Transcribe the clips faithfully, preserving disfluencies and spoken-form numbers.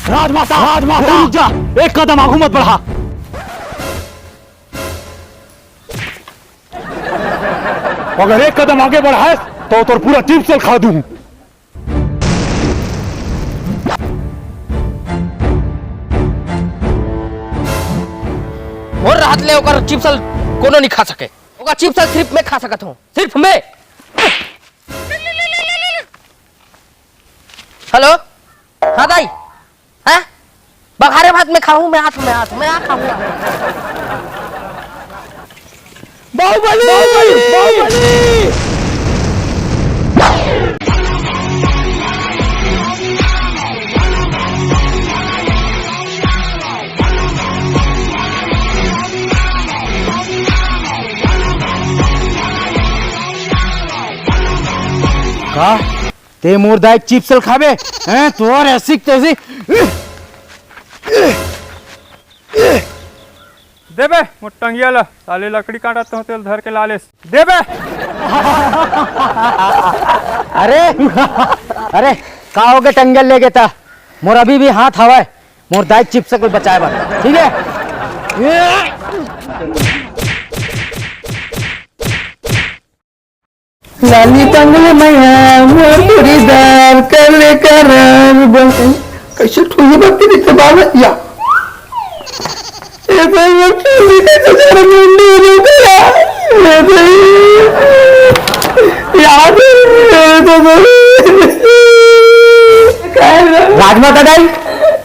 राजमाता, राजमाता, रुक जा, एक कदम आगू मत बढ़ा। अगर एक कदम आगे बढ़ाए तो तोर पूरा टीम सेल खा दूं। मोर रहत ले ओकर चिप्स ल कोनो नहीं खा सके। ओकर चिप्स ल सिर्फ मैं खा सकत हूँ, सिर्फ मैं। हेलो, हाँ दाई, हाँ, बघारे भात में खाऊं मैं, हाथ में, हाथ में, हाँ, खाऊंगा। बाहुबली! बाहुबली! का? ते मोर दाई के चिप्स ल खाबे? हैं? तोर ऐसी तैसी। देबे, मोर टंगिया ल, साले लकड़ी काटत हो, तेल धर के लालेस। देबे। अरे, अरे, का होगे टंगिया ल लेगे त? मोर अभी भी हाथ हवय, मोर दाई के चिप्स ल बचाए बर, ठीक है? लाली टंगले मैया, मोर चूड़ीदार, कर ले करार, बन-, कैसे ठुई बात करी ते बाबा या। ए भाई, मोर चूड़ी कैसे जरा मुंडी हो गया। ए भाई, याद है, ए तो भाई। राजमाता दाई,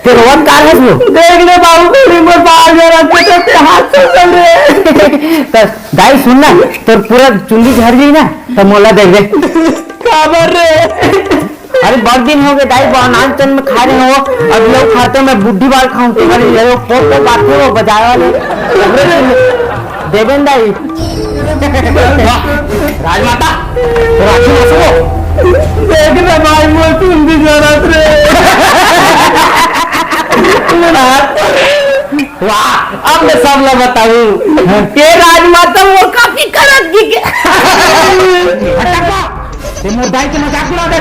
ते रोवन कार है वो? देख ले बाबू, मेरी मोर बाल जरा के तो ते हाथ से चल रहे। त दाई सुन ना, तोर पूरा चुंदी झड़ गई ना, त मोला दे दे। काबर रे? अरे बहुत दिन हो गए दाई, बहुत नान तन में खा रहे हो। अब लोग खाते मैं बुड्ढी बाल खाऊं, तो अरे ये लोग पोट पे बात हो बजाए वाले। देवेन दाई। वाह, राजमाता, तो राजू ना सुनो। देख ना भाई, वो चुंदी जरूरत रे। वाह, अब मैं सब ला बताऊं। ये राजमाता वो काफी करत की के। हटप्पा, ते मोर दाई के मजाक उड़ा दे।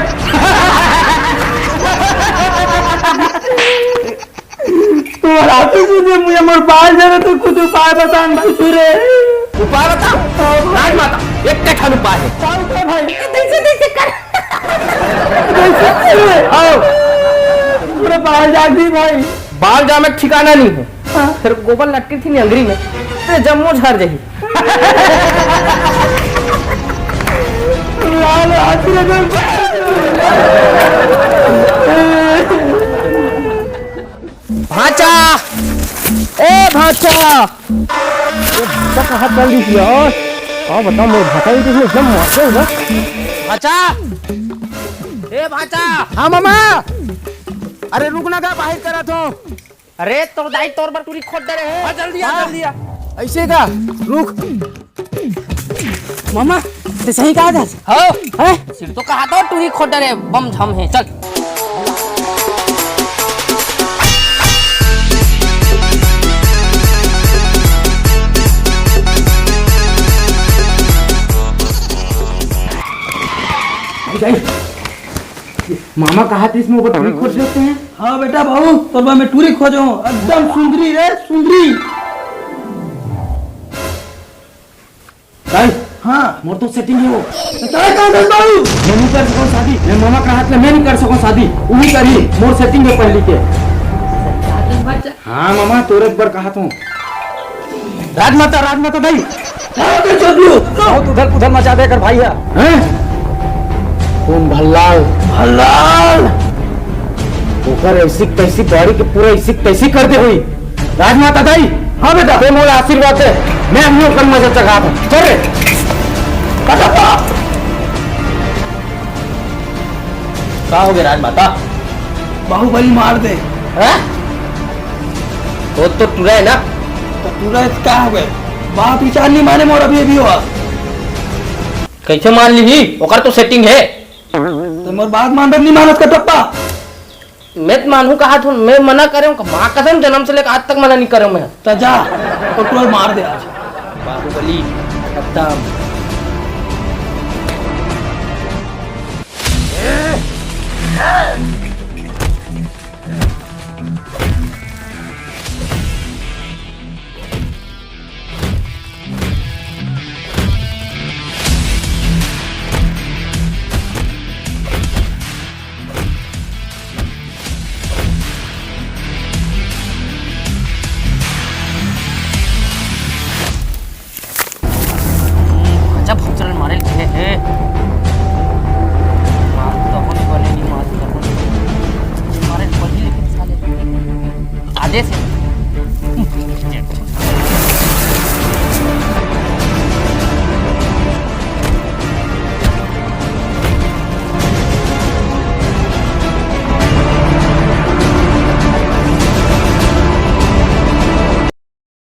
तोर आते मुझे, मुझे मोर बाल जरा तो कुछ उपाय बता ना भाई तू रे। उपाय बता? राजमाता, एक ठन उपाय है। का उपाय भाई? कैसे, कैसे कर? कैसे कर? आओ। पूरा बाल जाग दी भाई। बाल जामे के ठिकाना नहीं है। हाँ। फिर गोबर लटकी थी अंगरी में, ते जम्मो झर जही। लाल हाथी रे। भांचा, ए भांचा। ए भांचा कहाँ चल दी थी यार? हाँ बता, मोर भांचा भी तो एकदम मारते हो ना। भांचा, ए भांचा। हाँ मामा। अरे रुक ना, का बाहर करा तो। अरे, तोर दाई तोर बर टूरी खोद डरे हे। हाँ, जल्दी आ, हाँ। जल्दी आ। ऐसे का? रुक। मामा, ते सही कहा था। हो। हैं? सिर्फ तो कहा था टूरी खोद डरे, बम झम है। चल। भाई, भाई, मामा कहा थे इसमें वो टूरी खोद देते हैं। हाँ बेटा, बाबू, तोर बर मैं टूरी खोजो, एकदम सुंदरी रे, सुंदरी। भाई, हाँ। मोर तो सेटिंग है वो। तो तोर का कर बाबू? मैं नहीं कर सकूँ शादी। मैं मामा का हाथ में मैं नहीं कर सकूँ शादी। वही करी, मोर सेटिंग है पहली के। हाँ मामा, तोरे एक बार कहा था। राजमाता, राजमाता दाई। का कर चोदलू? बहुत उधर पुधर मचा दे कर भाई है। हैं? कौन भल्लाल? भल्लाल। ओकर ऐसी तैसी बॉडी के पूरा ऐसी तैसी कर दे हुई। राजमाता दाई। हाँ बेटा। ते मोला आशीर्वाद दे। मैं अभी ओकर मजा चखा था। चल रे। कटप्पा। का हो गया राजमाता? बाहुबली मार दे। हैं? वो तो टूरा है ना? तो टूरा है तो का हो गए? बात विचार नहीं माने मोर अभी अभी हुआ। कैसे मान ली? ओकर तो सेटिंग है। तो मोर बात मान नहीं मानत कटप्पा। मैं तो मानू कहा था, मैं मना करे हूँ, माँ कसम जन्म से लेकर आज तक मना नहीं करे हूँ मैं। तो जा, तो टूरा मार दे आज। बाहुबली खत्म। जय श्री राम।